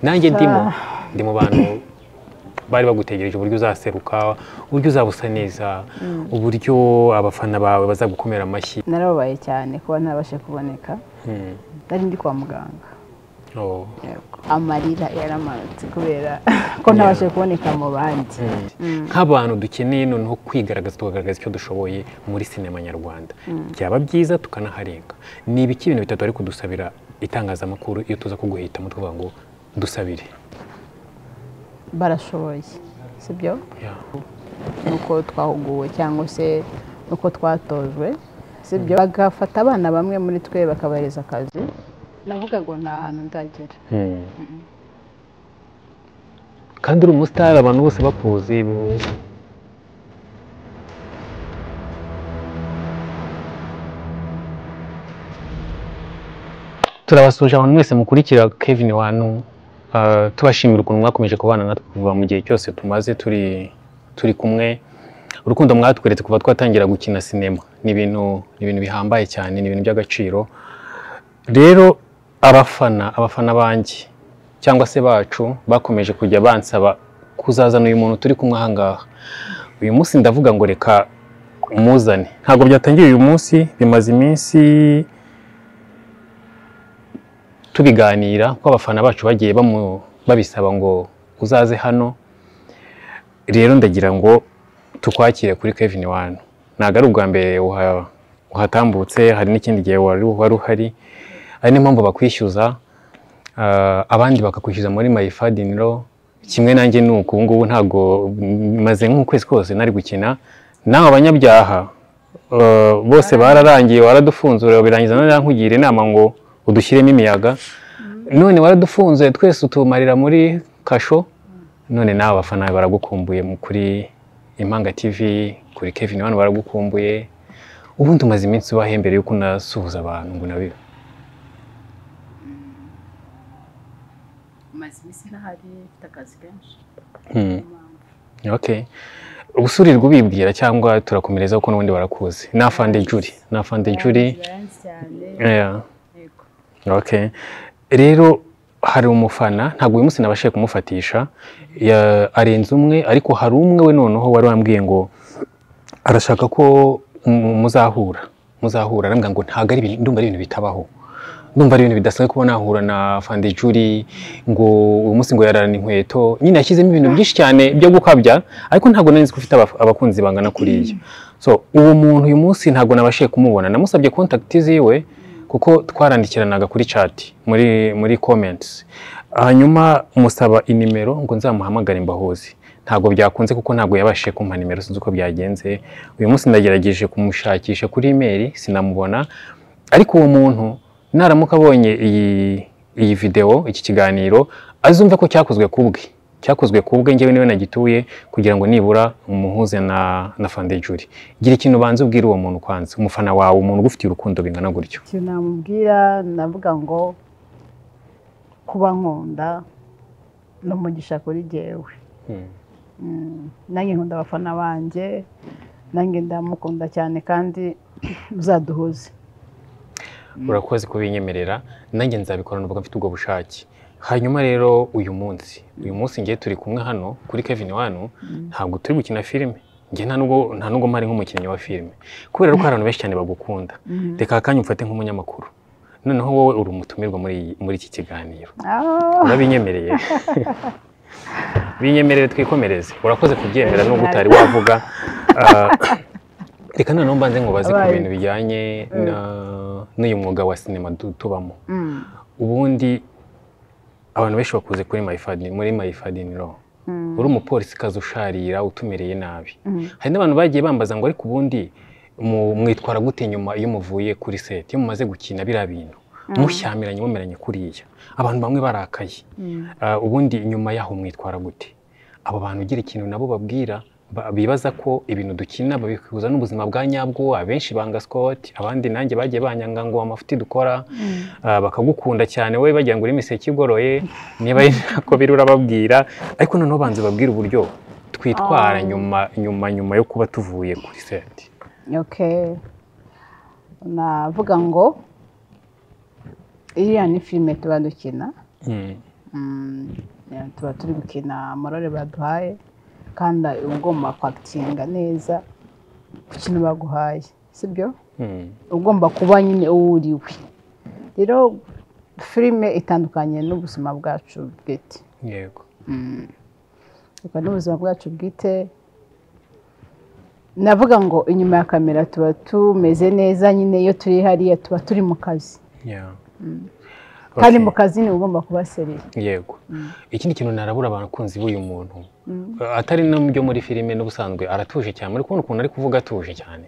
Nanjye ndimo ndi mu bantu bari bagutegereje uburyo uzaseruka, uburyo uzabusa neza, uburyo abafana bawe bazagukomera amashyi. Narababaye cyane kuba ntabashe kuboneka. Nari ndi kwa muganga. Amarira yaramanutse kubera ko ntabashe kuboneka mu bandi. Nk'abantu dukeneye noneho kwigaragaza, tukagaragaza icyo dushoboye muri sinema nyarwanda, byaba byiza tukanaharenga. Ni ibiki ibintu bitatu ariko dusabira itangazamakuru iyo tuza kuguhitamo tuvuga ngo dusabire? Barashoboye, sibyo? Nuko twahuguwe cyangwa se nuko twatojwe, sibyo? Bagafata abana bamwe muri twe bakabahereza akazi. Navuga ngo nta hantu ndagera. Kandi uri umusitari, abantu bose bakuzi. Turabasuje abantu mwese mukurikira Kevin Wanu, tubashimira ukuntu mwakomeje kubana natwe kuva mu gihe cyose tumaze turi kumwe. Urukundo mwatweretse kuva twatangira gukina sinema ni ibintu bihambaye cyane, ni ibintu by'agaciro. Rero abafana banjye cyangwa se bacu bakomeje kujya bansaba kuzazana uyu muntu turi kumwe aha ngaha. Uyu munsi ndavuga ngo reka umuzane. Ntabwo byatangiye uyu munsi, bimaze iminsi tubiganira ko abafana bacu bagiye babisaba ngo uzaze hano. Rero ndagira ngo tukwakire kuri Kevin Wanu. Ntabwo ari ubwa mbere uhatambutse, hari n'ikindi gihe wari uhari. Ari niyo mpamvu bakwishyuza, abandi bakakwishyuza muri My Fadinro. Kimwe nanjye nuko ubu ngubu ntabwo maze nk'ukwezi kose nari gukina nawe. Abanyabyaha bose bararangiye, waradufunzura birangiza nkugira inama ngo udushyiremo imiyaga. None waradufunze twese utumarira muri kasho. None nawe abafana baragukumbuye kuri Impanga TV, kuri Kevin Wanu baragukumbuye. Ubundi umaze iminsi ubahe mbere yuko unasuhuza abantu ngo nabibe? Maze iminsi ntahari, mfite akazi kenshi. Okay. Ubusurirwa ubibwira cyangwa turakomereza kuko n'ubundi barakuzi? Na Afande Juri, na Afande Juri. Yeah. Okay. Rero hari umufana, ntabwo uyu munsi nabashije kumufatisha, arenze umwe, ariko hari umwe we noneho wari wambwiye ngo arashaka ko muzahura. Arambwira ngo ntabwo ari ibintu, ndumva ari ibintu bitabaho. Ndumva ari ibintu bidasanzwe kuba nahura na Afande Juri, ngo uyu munsi ngo yararana inkweto. Nyine yashyizemo ibintu byinshi cyane byo gukabya, ariko ntabwo nari nzi ko ufite abakunzi bangana kuriya. So uwo muntu uyu munsi ntabwo nabashije kumubona. Namusabye contact ziwe kuko twarandikiranaga kuri chat muri comments. Hanyuma musaba inimero ngo nzamuhamagare mbahuze. Ntabwo byakunze kuko ntabwo yabashije kumpa nimero, sinzi uko byagenze. Uyu munsi ndagerageje kumushakisha kuri email sinamubona. Ariko uwo muntu naramuka abonye iyi video, iki kiganiro, azumve ko cyakozwe kubwe. Cyakozwe kubwe njyewe niwe nagituye kugira ngo nibura umuhuze na Afande Juri. Gira ikintu banze ubwira uwo muntu kwanza, umufana wawe, umuntu ugufitiye urukundo bingana gutyo. Ikintu namubwira, navuga ngo kuba nkunda n'umugisha kuri jyewe. Nanjye nkunda abafana banjye, nanjye ndamukunda cyane kandi uzaduhuze. Urakoze kubinyemerera, nanjye nzabikora nubwo mfite ubwo bushake. Hanyuma rero uyu munsi ngiye turi kumwe hano kuri Kevin Wanu, ntabwo turi gukina filime. Ngiye nta nubwo mpari nk'umukinnyi wa filime. Kubera ko hari abantu benshi cyane bagukunda. Reka akanya umfate nk'umunyamakuru. Noneho wowe uri umutumirwa muri iki kiganiro. Urabinyemereye? Binyemerere twikomereze. Urakoze kubyemera nubwo utari wavuga. Reka noneho mbanze nkubaze ku bintu bijyanye n'uyu mwuga wa sinema tubamo. Ubundi abantu benshi bakuze kuri My Fadinro, muri My Fadinro. Uri umupolisikazi usharira utumereye nabi. Hari n'abantu bagiye bambaza ngo ariko ubundi mwitwara gute nyuma iyo muvuye kuri set, iyo mumaze gukina biriya bintu mushyamiranye mumeranye kuriya, abantu bamwe barakaye. Ubundi nyuma yaho mwitwara gute? Abo bantu ugira ikintu nabo babwira bibaza ko ibintu dukina babikuza n'ubuzima bwa nyabwo. Abenshi banga Scott, abandi nanjye bagiye banyanga ngo amafuti dukora, bakagukunda cyane we bagira ngo uri imiseke igoroye, niba ko biri urababwira. Ariko noneho banze babwira uburyo twitwara nyuma yo kuba tuvuye kuri set. Okay, navuga ngo iriya ni filime tuba dukina. Tuba turi gukina amarore baduhaye, kandi ugomba kwakitinga neza ku kintu baguhaye, sibyo? Ugomba kuba nyine uwo uriwe. Rero filime itandukanye n'ubuzima bwacu bwite. Yego. N'ubuzima bwacu bwite, navuga ngo inyuma ya kamera tuba tumeze neza nyine, iyo turi hariya tuba turi mu kazi. Kandi mu kazi ni ugomba kuba seriye. Yego. Ikindi kintu narabura abakunzi b'uyu muntu, atari no byo muri filime n'ubusanzwe, aratuje cyane. Muri kubona ukuntu ari kuvuga atuje cyane.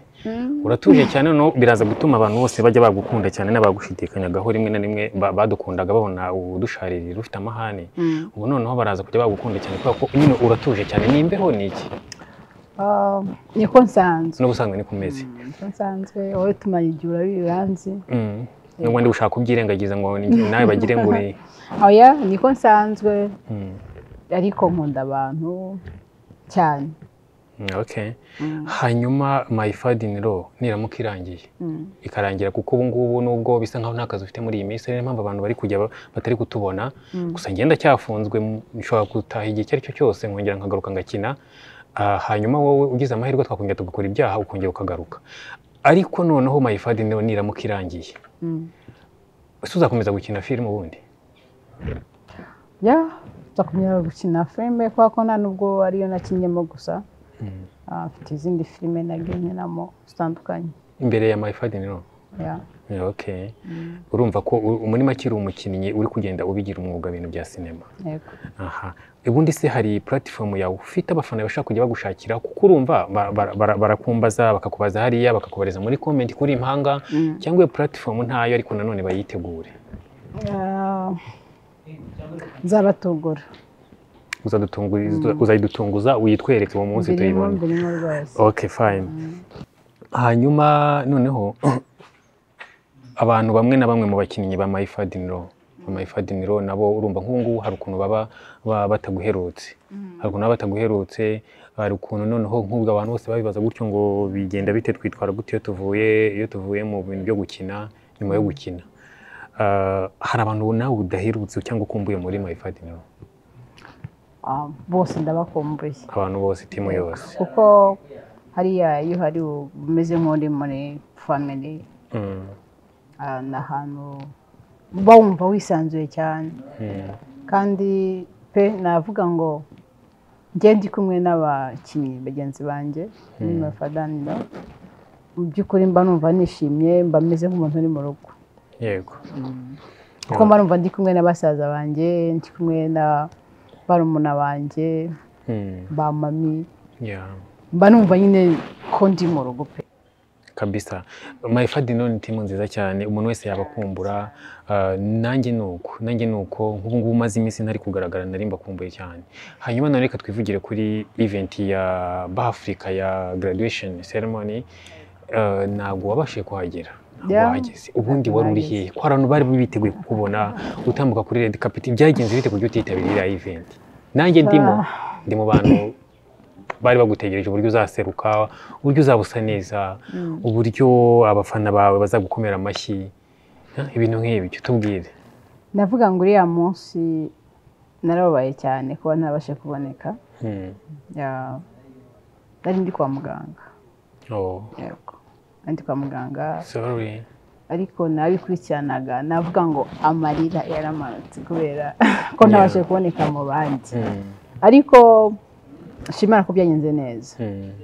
Uratuje cyane, no biraza gutuma abantu bose bajya bagukunda cyane n'abagushidikanyagaho rimwe na rimwe badukundaga babona udusharirira ufite amahane. Ubu noneho baraza kujya bagukunda cyane kubera ko nyine uratuje cyane. Nimbeho ni iki? Niko nsanzwe. N'ubusanzwe niko umeze. Niko nsanzwe, wowe tumara igihe urabiranzi. Nubwo ndi gushaka kubyirengagiza ngo nawe bagire ngo uri. Oya, niko nsanzwe. Ariko nkunda abantu cyane. Okay. Hanyuma My Father in Law niramuka irangiye, ikarangira, kuko ubu ngubu nubwo bisa nkaho nta kazi ufite muri iyi minsi, niyo mpamvu abantu bari kujya batari kutubona. Gusa ngenda cyafunzwe, nshobora gutaha igihe icyo ari cyo cyose nkongera nkagaruka ngakina. Hanyuma wowe ugize amahirwe twakongera tugakora ibyaha ukongera ukagaruka. Ariko noneho My Father in Law niramuka irangiye, ese uzakomeza gukina filime ubundi? Ya, nzakomeza gukina filime kubera ko nta nubwo ariyo nakinnyemo gusa. Mfite izindi filime nagiye nkinamo zitandukanye imbere ya My Father in Law. Ya. Okay. Urumva ko muri make uri umukinnyi uri kugenda ubigira umwuga ibintu bya sinema. Yego. Aha. Ubundi se hari platform yawe ufite abafana bashaka kujya bagushakira, kuko urumva barakumbaza bakakubaza hariya, bakakubariza muri comment kuri impanga, cyangwa iyo platform ntayo ariko nanone bayitegure? Nzabatugura. Uzayidutunguza uyitwereke uwo munsi tuyibone. Okay, fine. Hanyuma noneho abantu bamwe na bamwe mu bakinnyi ba My Father in Law, My Father in Law nabo urumva nk'ubu ngubu hari ukuntu baba bataguherutse. Hari ukuntu baba bataguherutse, hari ukuntu noneho nk'ubwo abantu bose babibaza gutyo ngo bigenda bite, twitwara gute iyo tuvuye mu bintu byo gukina, nyuma yo gukina. Hari abantu nawe udaherutse cyangwa ukumbuye muri My Father in Law? Bose ndabakumbuye. Abantu bose, timu yose. Kuko hariya iyo hari umeze nk'uri muri family, ni ahantu uba wumva wisanzuye cyane. Kandi pe navuga ngo njye ndi kumwe n'abakinnyi bagenzi banjye muri My Father in Law, mu by'ukuri mba numva nishimye, mba meze nk'umuntu uri mu rugo. Yego. Kuko mba numva ndi kumwe na basaza banjye, ndi kumwe na barumuna banjye, ba mami. Mba numva nyine ko ndi mu rugo pe. Kabisa. My Father in Law ni timu nziza cyane, umuntu wese yabakumbura. Nanjye nuko nk'ubu ngubu maze iminsi ntari kugaragara, nari mbakumbuye cyane. Hanyuma none reka twivugire kuri event ya Bahafrica ya graduation ceremony. Ntabwo wabashije kuhagera. Wahageze ubundi wari uri hehe? Ko abantu bari biteguye kukubona utambuka kuri red carpet, byagenze bite kuburyo utitabiriye iriya event? Nanjye ndi mu bantu bari bagutegereje uburyo uzaseruka, uburyo uzabusa neza, uburyo abafana bawe bazagukomera amashyi, ibintu nk'ibyo tubwire. Navuga ngo uriya munsi narababaye cyane kuba ntabashe kuboneka. Nari ndi kwa muganga. Yego. Ndi kwa muganga. Sorry. Ariko nabikurikiranaga, navuga ngo amarira yaramanutse kubera ko ntabashe kuboneka mu bandi. Ariko shimara ko byagenze neza.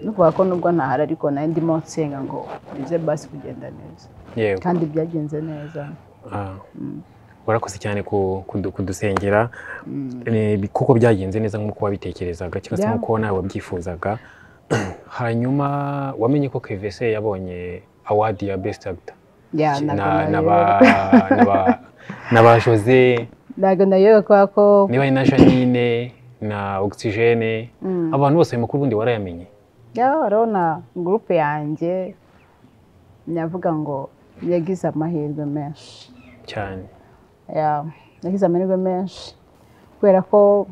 Nuvuga ko nubwo ntahari ariko nari ndimo nsenga ngo bize basi kugenda neza. Yego. Kandi byagenze neza. Warakoze cyane kudusengera, kuko byagenze neza nk'uko wabitekerezaga cyangwa se nk'uko nawe wabyifuzaga. Hanyuma wamenye ko KVC yabonye award ya best actor? Na ba Jose, ntabwo nayo ko niba na Janine na Oxygene, abantu bose ayo makuru ubundi warayamenye? Urabona groupe yanjye navuga ngo yagize amahirwe menshi cyane. Yagize amahirwe menshi kubera ko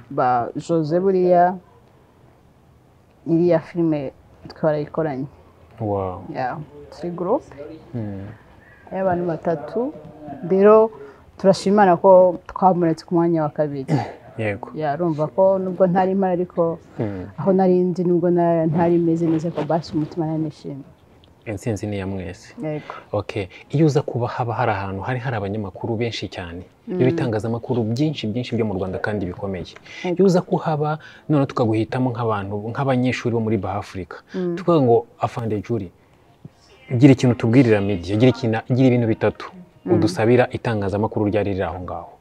ba Jose buriya iriya filime twarayikoranye. Wow. Turi groupe y'abantu batatu, rero Turashimana ko twabonetse ku mwanya wa kabiri. Yego. Yarumva ko nubwo ntari mpari ariko aho nari ndi nubwo ntari meze neza ko basi umutima nanishimye. Intsinzi ni ya mwese. Yego. Okay, iyo uza kuba haba hari ahantu hari abanyamakuru benshi cyane, ibitangazamakuru byinshi byinshi byo mu Rwanda kandi bikomeye. Iyo uza kuhaba none tukaguhitamo nk'abantu nk'abanyeshuri bo muri Bah Africa. Tukavuga ngo Afande Juri, gira ikintu tubwirira media, gira ibintu bitatu udusabira itangazamakuru ryari riri aho ngaho.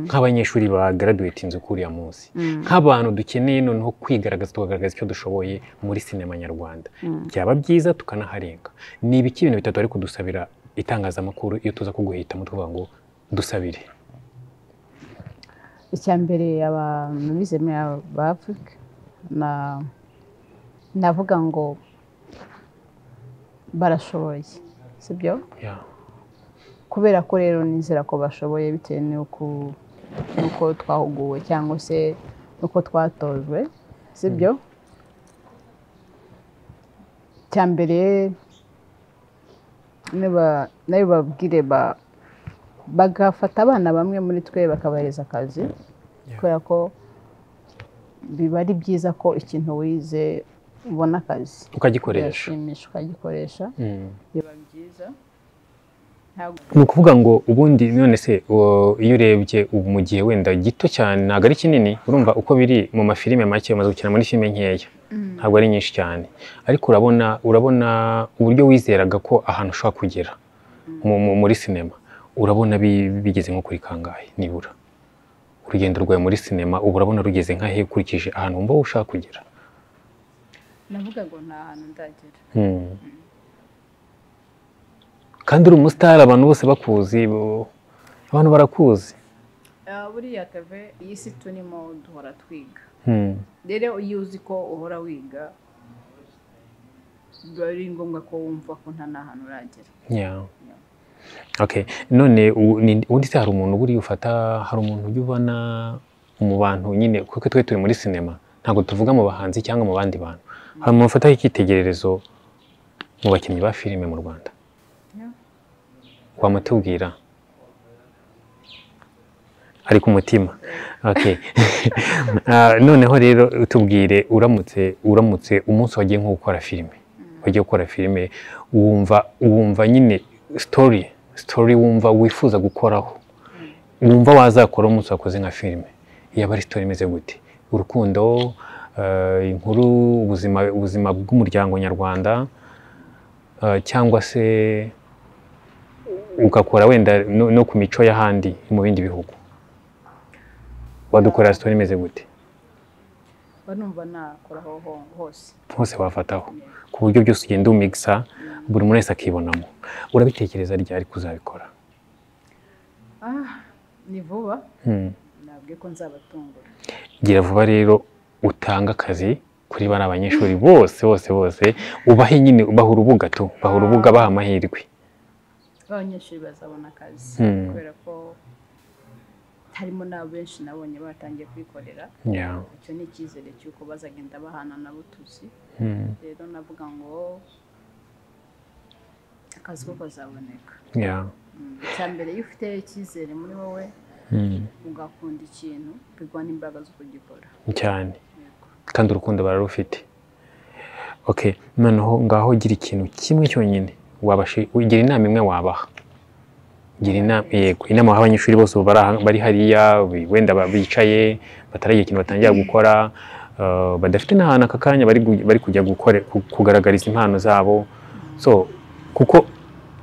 Nk'abanyeshuri ba graduating kuriya munsi, nk'abantu dukeneye noneho kwigaragaza tukagaragaza icyo dushoboye muri sinema nyarwanda, byaba byiza tukanaharenga. Ni ibiki ibintu bitatu ariko dusabira itangazamakuru iyo tuza kuguhitamo tuvuga ngo dusabire? Icya mbere abantu bize muri Africa navuga ngo barashoboye, sibyo? Kubera ko rero nizera ko bashoboye bitewe n'uko twahuguwe cyangwa se n'uko twatojwe, sibyo? Icya mbere nabibabwire bagafata abana bamwe muri twe bakabahereza akazi, kubera ko biba ari byiza ko ikintu wize ubona akazi ukagikoresha, ukagikoresha, biba byiza. Ni ukuvuga ngo ubundi none se iyo urebye ubu mu gihe wenda gito cyane ntabwo ari kinini, urumva uko biri mu mafilime make umaze gukina muri filime nkeya ntabwo ari nyinshi cyane, ariko urabona uburyo wizeraga ko ahantu ushobora kugera muri sinema urabona bigeze nko kuri kangahe nibura? Urugendo rwawe muri sinema ubu urabona rugeze nkahe ukurikije ahantu wumva ushaka kugera? Navuga ngo nta hantu ndagera. Kandi uri umusitari, abantu bose bakuzi, abantu barakuzi. Buriya kave iyi si turimo duhora twiga. Rero iyo uzi ko uhora wiga biba ari ngombwa ko wumva ko nta n'ahantu uragera. Okay, none ubundi se hari umuntu buriya ufata, hari umuntu ujya ubona mu bantu nyine, kuko twe turi muri sinema ntabwo tuvuga mu bahanzi cyangwa mu bandi bantu, hari umuntu ufataho icyitegererezo mu bakinnyi ba filime mu Rwanda? Wamutubwira? Ari ku mutima. Okay. Noneho rero utubwire, uramutse umunsi wagiye nko gukora filime, wagiye gukora filime wumva nyine story wumva wifuza gukoraho, wumva wazakora umunsi wakoze nka filime, yaba ari story imeze gute? Urukundo, inkuru, ubuzima bw'umuryango nyarwanda, cyangwa se ugakora wenda no ku mico y'ahandi mu bindi bihugu, wadukorera story imeze gute? Numva nakoraho hose. Hose wafataho ku buryo byose ugenda umixa buri muntu wese akibonamo. Urabitekereza ryari kuzabikora? Ni vuba. Nabwiye ko nzabatungura. Gira vuba rero utanga akazi kuri bari abanyeshuri bose bose bose, ubahe nyine, ubaha urubuga tu, baha urubuga, baha amahirwe. Abanyeshuri bazabona akazi kubera ko harimo na benshi nabonye batangiye kwikorera. Icyo ni icyizere cy'uko bazagenda bahana nabo tuzi. Rero navuga ngo akazi ko kazaboneka. Icya mbere iyo ufite icyizere muri wowe ugakunda ikintu biguha n'imbaraga zo kugikora cyane, kandi urukundo bararufite. Okay, noneho ngaho gira ikintu kimwe cyonyine ugira inama imwe wabaha. Gira inama, yego, inama abanyeshuri bose bari hariya wenda bicaye bataragira ikintu batangira gukora, badafite n'ahantu aka kanya bari kujya kugaragariza impano zabo. So kuko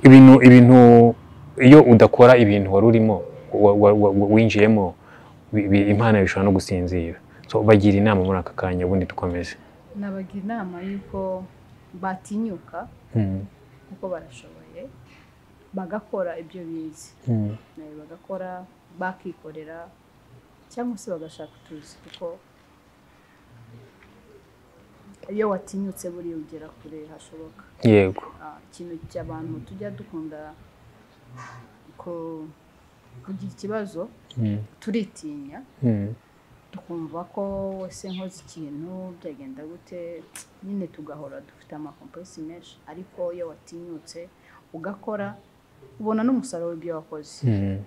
ibintu iyo udakora ibintu wari urimo winjiyemo, impano bishobora no gusinzira. So bagira inama muri aka kanya ubundi dukomeze. Nabagira inama yuko batinyuka kuko barashoboye, bagakora ibyo bize, bagakora bakikorera cyangwa se bagashaka utuzi, kuko iyo watinyutse buriya ugera kure hashoboka. Yego. Ikintu cy'abantu tujya dukunda kugira ikibazo, turitinya, tukumva ko ese nkoze ikintu byagenda gute, nyine tugahora dufite amakomplexi menshi, ariko iyo watinyutse ugakora ubona n'umusaruro w'ibyo wakoze.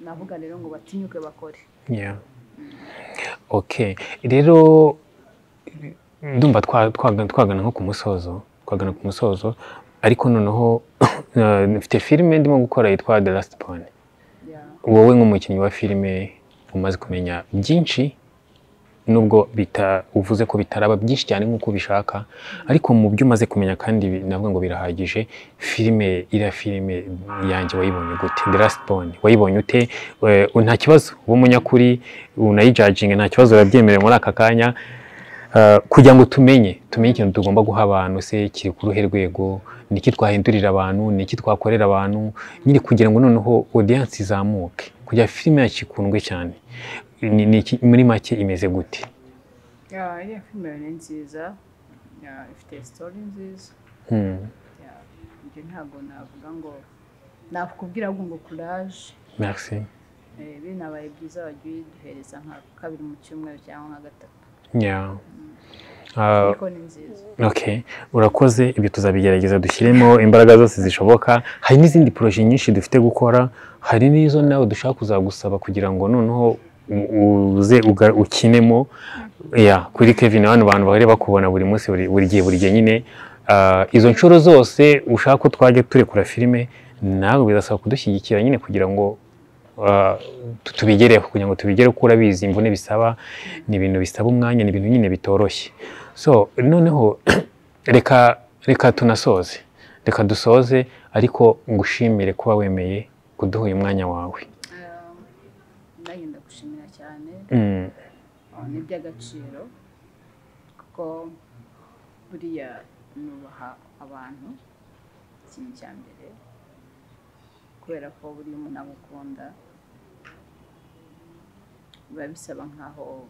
Navuga rero ngo batinyuke bakore. Yeah. Okay, rero ndumva twagana nko ku musozo, twagana ku musozo, ariko noneho mfite filime ndimo gukora yitwa The Last Born. Wowe nk'umukinnyi wa filime umaze kumenya byinshi, nubwo uvuze ko bitaraba byinshi cyane nk'uko ubishaka, ariko mu byo umaze kumenya kandi navuga ngo birahagije, filime iriya filime yanjye wayibonye gute? The Last Born wayibonye ute? Nta kibazo, uba umunyakuri unayijudging, nta kibazo, urabyemerewe muri aka kanya. Kugira ngo tumenye ikintu tugomba guha abantu, se kiri ku ruhe rwego, niki twahindurira abantu, niki twakorera abantu nyine kugira ngo noneho audience izamuke, kugira filime yacu ikundwe cyane. Muri make imeze gute? Iriya filime ni nziza, ifite story nziza. Ibyo ntabwo navuga ngo nakubwira ngo courage. Merci. Binabaye byiza wajya uyiduhereza nka kabiri mu cyumweru cyangwa nka gatatu. Yeah. Okay, urakoze, ibyo tuzabigerageza dushyiremo imbaraga zose zishoboka. Hari n'izindi projet nyinshi dufite gukora, hari n'izo nawe dushaka kuzagusaba kugira ngo noneho uze ukinemo kuri Kevin. Hano abantu bari bakubona buri munsi, buri gihe nyine. Izo nshuro zose ushaka ko twajya turekura filime, nawe bizasaba kudushyigikira nyine kugira ngo tubigereho, kugira ngo tubigereho, kuko urabizi imvune bisaba, ni ibintu bisaba umwanya, ni ibintu nyine bitoroshye. So noneho reka tunasoze, reka dusoze, ariko ngushimire kuba wemeye kuduha uyu mwanya wawe. Nanjye ndagushimira cyane, ni iby'agaciro kuko buriya nubaha abantu, ikintu cya mbere, kubera ko buriya umuntu agukunda biba bisaba nkaho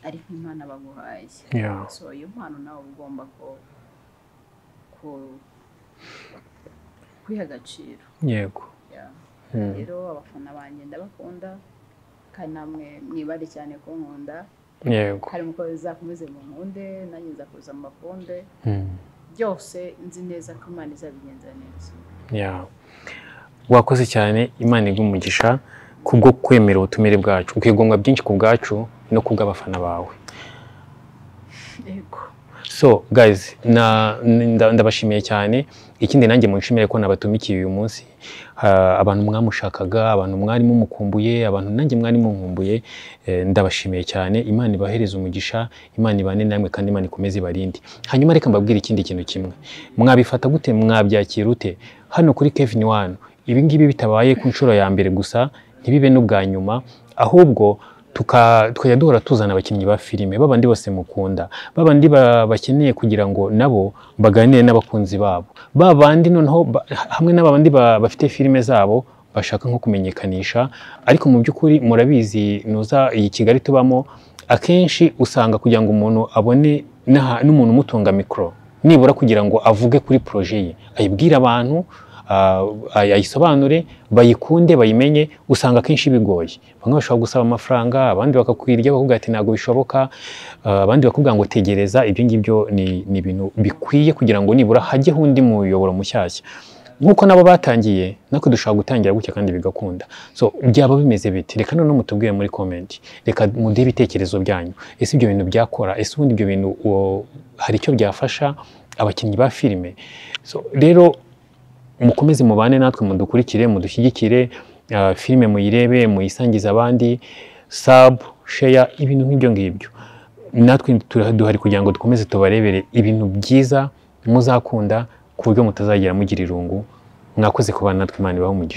ari nk'impano baguhaye. So iyo mpano nawe ugomba kwiha agaciro. Yego. Rero abafana banjye ndabakunda, kandi namwe mwibare cyane ko nkunda. Yego. Hari muko bizakomeze mu nkunde, nanjye nzakuza mu bakunde. Byose nzi neza ko Imana izabigenza neza. Wakoze cyane, Imana iguhe umugisha kubwo kwemera ubutumire bwacu, ukigomwa byinshi ku bwacu no kubw'abafana bawe. Yego. So guys, ndabashimiye cyane. Ikindi nanjye munshimire ko nabatumikiye uyu munsi. Abantu mwamushakaga, abantu mwari mumukumbuye, abantu nanjye mwari munkumbuye, ndabashimiye cyane. Imana ibahereze umugisha, Imana ibane namwe kandi Imana ikomeze ibarinde. Hanyuma reka mbabwire ikindi kintu kimwe. Mwabifata gute, mwabyakira ute? Hano kuri Kevin One, ibi ngibi bitabaye ku nshuro ya mbere gusa, ntibibe n'ubwa nyuma, ahubwo tukajya duhora tuzana abakinnyi ba filime babandi bose mukunda, babandi bakeneye kugira ngo nabo baganire n'abakunzi babo, babandi noneho hamwe n'abandi bafite filime zabo bashaka nko kumenyekanisha. Ariko mu by'ukuri murabizi, nuza iyi Kigali tubamo, akenshi usanga kugira ngo umuntu abone n'umuntu umutunga mikoro nibura kugira ngo avuge kuri projet ye, ayibwire abantu, ayisobanure, bayikunde, bayimenye, usanga akenshi bigoye. Bamwe bashobora gusaba amafaranga, abandi bakakwirya bakubwira ati ntabwo bishoboka, abandi bakubwira ngo tegereza. Ibyo ngibyo ni ibintu bikwiye kugira ngo nibura hajyeho undi muyoboro mushyashya. Nkuko nabo batangiye, natwe dushobora gutangira gutya kandi bigakunda. So byaba bimeze biti? Reka noneho mutubwire muri comment, reka muduhe ibitekerezo byanyu. Ese ibyo bintu byakora? Ese ubundi ibyo bintu hari icyo byafasha abakinnyi ba filime? So rero mukomeze mubane natwe, mudukurikire, mudushyigikire, filime muyirebe, muyisangize abandi, sub, share, ibintu nk'ibyo ngibyo. Natwe duhari kugira ngo dukomeze tubarebere ibintu byiza muzakunda, ku buryo mutazagera mugira irungu. Mwakoze kubana natwe, Imana ibahe umugisha.